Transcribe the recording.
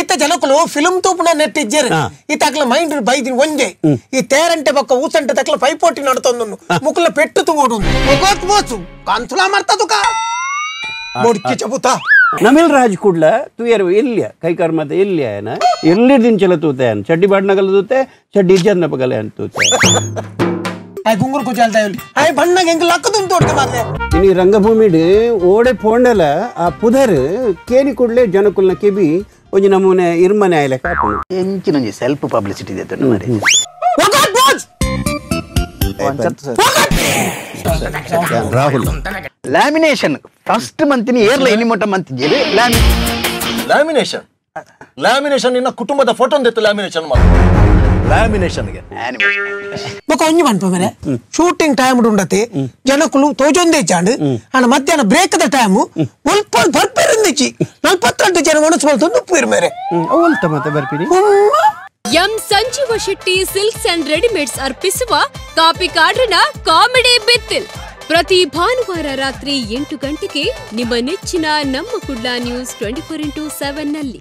ಇತ್ತ ಜನಕುಲು ಫಿಲ್ಮ್ ತೂಪುನ ನೆಟ್ ಇಜ್ಜೆರ್ ಇತ್ತ ಅಕ್ಲ ಮೈಂಡ್ ಬೈದಿನ ಒಂಜೆ ಈ ತೇರಂಟೆ ಬೊಕ್ಕ ಊಸಂಟೆ ತಕ್ಲ ಪೈಪೋಟಿ ನಡತೊಂದು ಮುಕುಲ ಪೆಟ್ಟು ತೂವೋಡು ಒಗೋತ್ ಬೋಸು ಕಾಂತುಲ ಮರ್ತ ತುಕ ಮೊಡ್ಕಿ ಚಬುತ ನಮಿಲ್ ರಾಜ್ ಕುಡ್ಲ ತೂಯರು ಎಲ್ಲಿಯ ಕೈಕಾರ್ ಮತ್ತೆ ಎಲ್ಲಿಯ ಏನ ಎಲ್ಲಿ ದಿಂಚಲ ತೂತೆ ಚಡ್ಡಿ ಬಾಡ್ನಗಲ ತೂತೆ ಚಡ್ಡಿ ಇಜ್ಜಂದ ಪಗಲೆ ಅಂತ ತೂತೆ ಆಯ್ ಗುಂಗುರು ಕುಚಾಲ್ತಾ ಇಲ್ಲಿ ಆಯ್ ಬಣ್ಣಗೆ ಹೆಂಗ್ ಲಕ್ಕದು ತೋಡ್ಕೆ ಮಾರ್ಲೆ ಇನಿ ರಂಗಭೂಮಿಡ್ ಓಡೆ ಪೋಂಡಲ ಆ ಪುದರ್ ಕೇನಿ ಕೂಡ್ಲೆ ಜನಕುಲ್ನ ಕೆಬಿ ಒಂಜಿ ನಮೂನೆ ಇರ್ಮನೆ ಆಯ್ಲೆ ಕಾಪುನು ಎಂಚಿನೊಂಜಿ ಸೆಲ್ಫ್ ಪಬ್ಲಿಸಿಟಿ ಇದೆ ಮಾರೆ ಒಗೋತ್ ಬೋಸ್ ರಾಹುಲ್ ಲ್ಯಾಮಿನೇಷನ್ ಫಸ್ಟ್ ಮಂತಿನಿ ಏರ್ಲ ಎನಿ ಮೋಟ ಮಂತ್ ಲ್ಯಾಮಿನೇಷನ್ ಲ್ಯಾಮಿನೇಷನ್ ನಿನ್ನ ಕುಟುಂಬದ ಫೋಟೋ ಒಂದಿತ್ತು ಲ್ಯಾಮಿನೇಷನ್ ಮಾಡು ಲ್ಯಾಮಿನೇಷನ್ಗೆ ಬೊಕ ಒಂಜಿ ಪನ್ಪ ಮೇರೆ ಶೂಟಿಂಗ್ ಟೈಮ್ ಉಂಡತಿ ಜನಕುಲು ತೋಜೊಂದೇ ಚಾಂಡ್ ಅಣ್ಣ ಮಧ್ಯಾಹ್ನ ಬ್ರೇಕ್ the time ಒಲ್ಪ ಬರ್ಪೇರಿಂದಿಚ್ಚಿ 42 ಜನ ಒಣಸ್ ಮಲ್ತೊಂದು ಉಪ್ಪು ಮೇರೆ ಅವಲ್ತ ಮತ್ತೆ ಬರ್ಪಿನಿ M Sanjeeva Shetty silks and readymades ಅರ್ಪಿಸುವ ಕಾಪಿ ಕಾಡ್ರನ ಕಾಮಿಡಿ ಬಿತ್ತಿಲ್ ಪ್ರತಿ ಭಾನುವಾರ ರಾತ್ರಿ 8 ಗಂಟೆಗೆ ನಿಮ್ಮ ನೆಚ್ಚಿನ ನಮ್ಮ ಕುಡ್ಲ ನ್ಯೂಸ್ 24x7 ನಲ್ಲಿ.